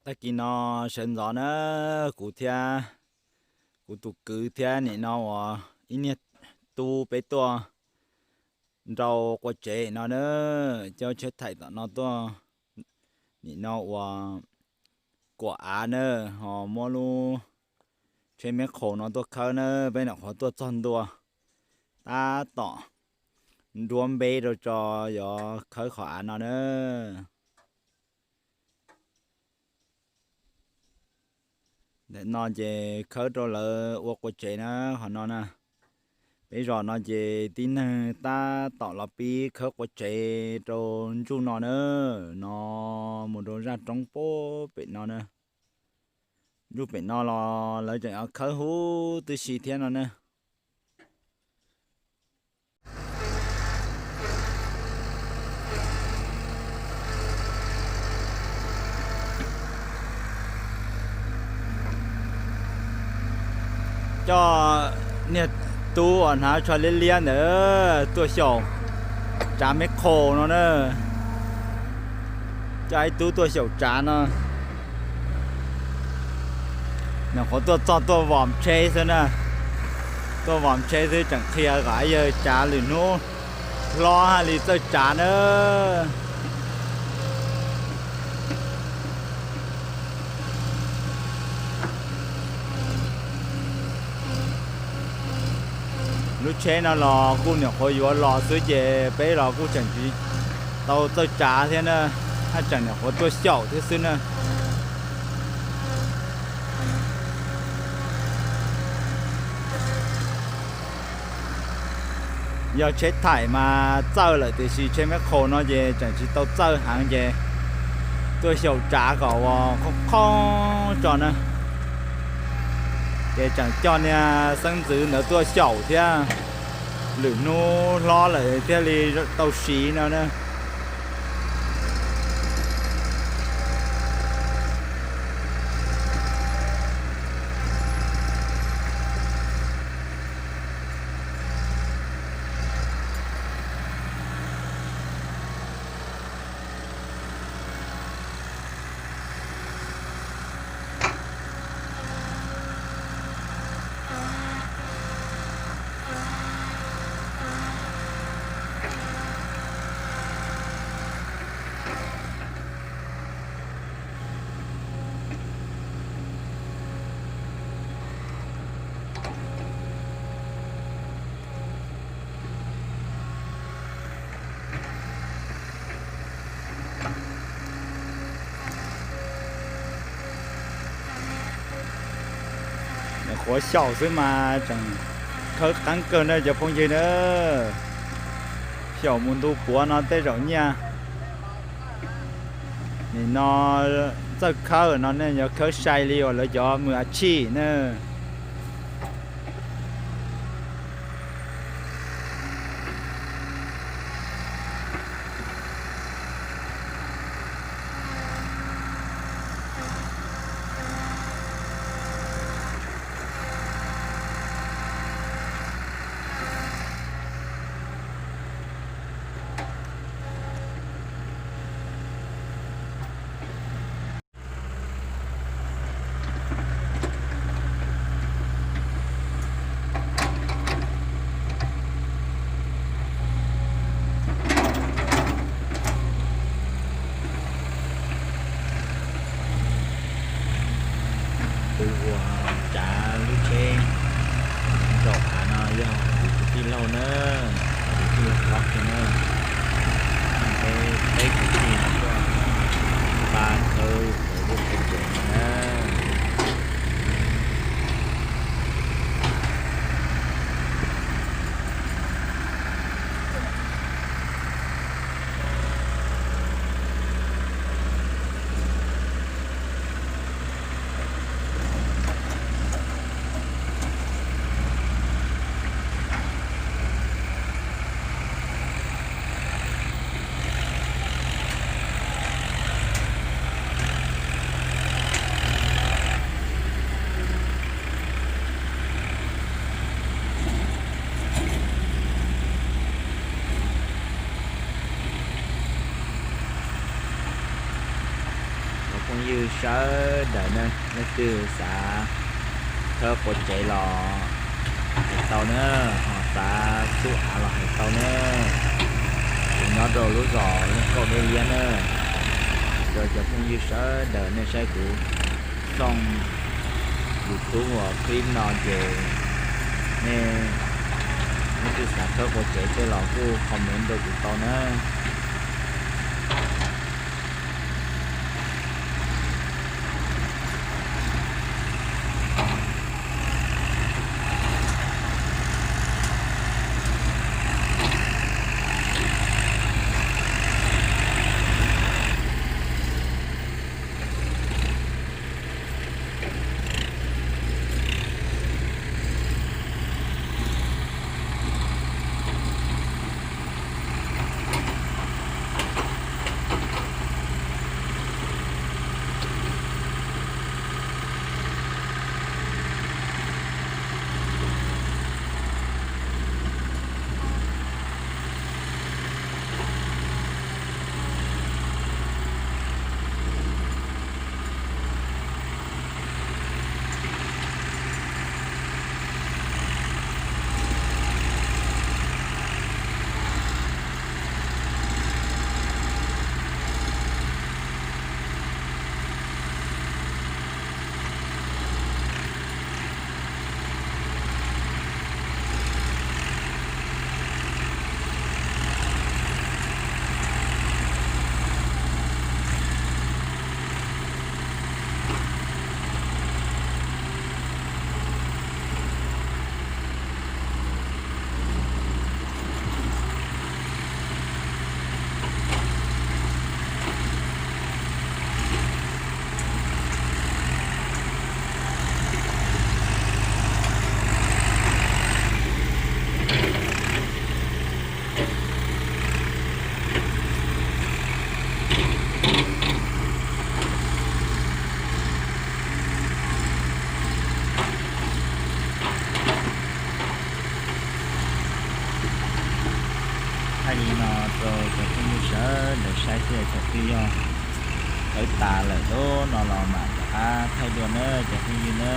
Tag kis no sawv ntxov na, kuv thiab kuv tus kwv thiab nim no uas ib niag tub peb tuaj nrau qua tsev no na, coj tsheb thaim tom no tuaj, nim no uas kuam av na, ho muab lub tsheb meb qhaus no tuaj khawb na, peb nyuam qhuav tuaj txog ntua tab tom nruab npeb rau tso yuav khawb qhov av no na. Ntawm no ces khawb rau lawv ua qua tsev na, qhov no na. Peb zos no ces tib neeg tab tom los pib khawb qua tsev rau ntsuj no na, no mus rau zaj roob pem no na. Ntsuj pem no los lawv tseem khawb huv tib si thiab no na. Coj niag tub uas hnav tsho liab liab ntawd tuaj xyaum tsav meb qhaus no na. Coj ib tub tuaj xyaum tsav no. Nyuam qhuav tuaj txog tuaj vom tsheb xwb na. Tuaj vom tsheb xwb tseem qhia kom yawg tsav lwm hnub hlob haj li txawj tsav na. Lub tsheb no los kuj nyuam qhuav yuav los xwb ces peb los kuj tseem tsis tau txawj tsav thiab na, haj tseem nyuam qhuav tuaj xyaum thiab xwb na. Yog tsheb thaim mas txawj lawm tiam sis tsheb meb qhaus no ces tseem tsis tau txawj heev ces tuaj xyaum tsav kom uas khoob khoob tso na. Ces tseem coj niag xeeb ntxwv ntawd tuaj xyaum thiab, lwm hnub hlob lawm thiaj li tau siv no na. Nyuam qhuav xyaum xwb mas tseem khawb qeeb kawg na cov phooj ywg na. Xyaum mus ntu puav no tej zaum nyiaj. Nim no txawj khawb no nej yuav khawb sai li uas lawv cov mus a tshij na. Tus uas tsav lub tsheb rau av no yog kuv tus tij laug na, tus tij laug hlob kiag na. Peb, peb kwv tij no tuaj pab khawb lawv lub qhov tsev no na. Phooj ywg sawv daws na, leej twg xav thawb qua tsev los hais tau na, ho xav tub av los hais tau na. Kuv nyob rau lub zos Looj Kauj Dej Liab na. Rau cov phooj ywg sawv daws nej saib kuv thooj YouTube uas clip no ces nej, leej twg xav thawb qua tsev tej los kuj comment rau kuv tau na. Thaij li no rau cov phooj ywg sawv daws saib xwb, thaum twg yog thawb tas lawm lub no los mam rov qab thaij dua na cov phooj ywg na.